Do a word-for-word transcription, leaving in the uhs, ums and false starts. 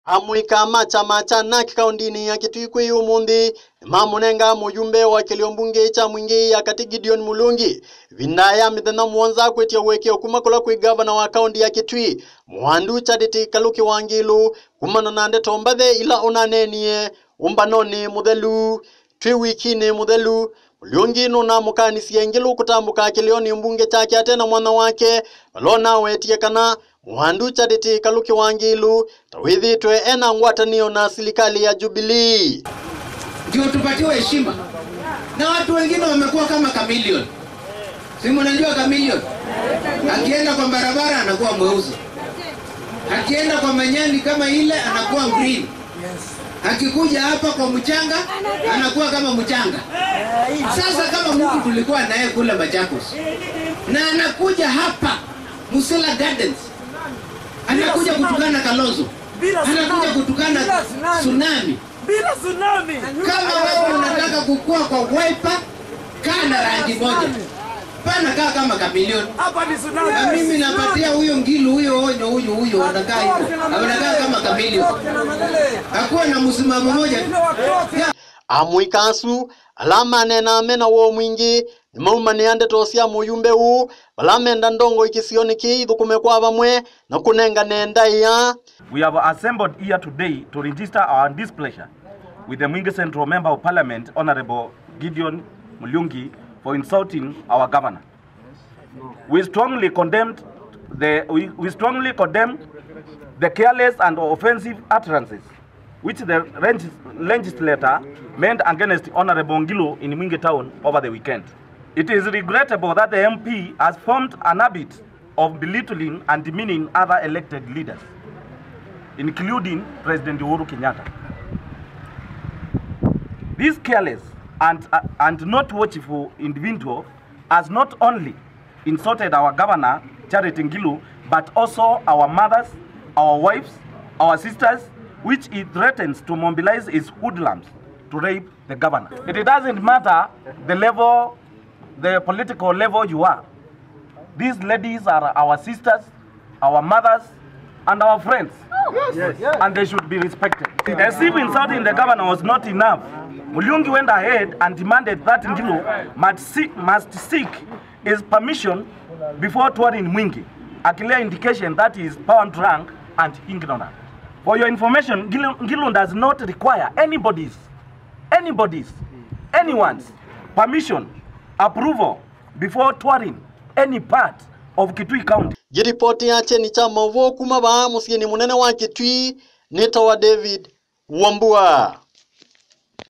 Amũika ma kyama kya NARC kaũndĩnĩ ya Kitui kwĩ ũmũnthĩ nĩmamũnenga mũyumbe wa kĩlio mbunge kya Mwingĩ ya Katĩ Gideon Murungi ĩvinda ya mĩthenya mũonza kwĩtya ũekeo kuma kũla kwĩ ngavana wa kaũndĩ ya Kitui, Mũhandu Charity Kaluki Wangilu, kumana na ndeto mbathe ila ũnaneenie ũmbanonĩ mũthelu. Twĩ wikinĩ mũthelu, Murungi nũnamũkanisye Ngilu kũtambũka kĩlĩonĩ mbunge kyake ate na mwana wake, vala ũnawetie kana Mũhandu Charity Kaluki Wangilu ta wĩthĩĩtwe ena ngwatanĩo na silikalĩ ya Jubilee. Ndio tupatiwe heshima. Na watu wengine wamekuwa kama chameleon. Si mnajua chameleon? Akienda kwa barabara anakuwa mweusi. Akienda kwa manyani kama ile anakuwa green. Akikuja hapa kwa mchanga, anakuwa kama mchanga. Sasa kama mtu tulikuwa naye kule Machakos, na anakuja hapa Musila Gardens, anakuja kutukana Kalonzo, anakuja kutukana tsunami. Bila tsunami. Kama wewe unataka kukua kwa Wiper, kaa na rangi moja. Pana kaa kama chameleon. Hapa ni tsunami. Na mimi napatia huyo Ngilu, huyo onyo, huyo, huyo, anakaa hivyo. Anakaa kama chameleon. Hakuwa na msimamo moja. Yeah. Amũika asu ala maneenaa me na woo mwingĩ nĩmaumanĩa ndeto sya mũyumbe ũũ, vala menda ndongoi kĩsionĩ kĩĩ ithũkũme kwa vamwe na kũnengane ndaĩa. We have assembled here today to register our displeasure with the Mwingi Central Member of Parliament, Honorable Gideon Murungi, for insulting our governor. We strongly condemned the, we, we strongly condemn the careless and offensive utterances which the legis-, legislator made against Honorable Ngilu in Mwingi Town over the weekend. It is regrettable that the M P has formed an habit of belittling and demeaning other elected leaders, including President Uhuru Kenyatta. This careless and, uh, and not watchful individual has not only insulted our governor, Charity Ngilu, but also our mothers, our wives, our sisters, which he threatens to mobilize his hoodlums to rape the governor. It doesn't matter the level, the political level you are. These ladies are our sisters, our mothers, and our friends. And they should be respected. As if insulting the governor was not enough, Murungi went ahead and demanded that Ngilu must see-, must seek his permission before touring Mwingi, a clear indication that he is power drunk and ignorant. For your information, Ngilu, Ngilu does not require anybody's, anybody's, anyone's permission, approval before touring any part of Kitui County. Ngĩripotĩa kyeni kya maũvoo kuma vaa mũsyĩnĩ mũnene wa Kitui, nĩtawa David Wambua.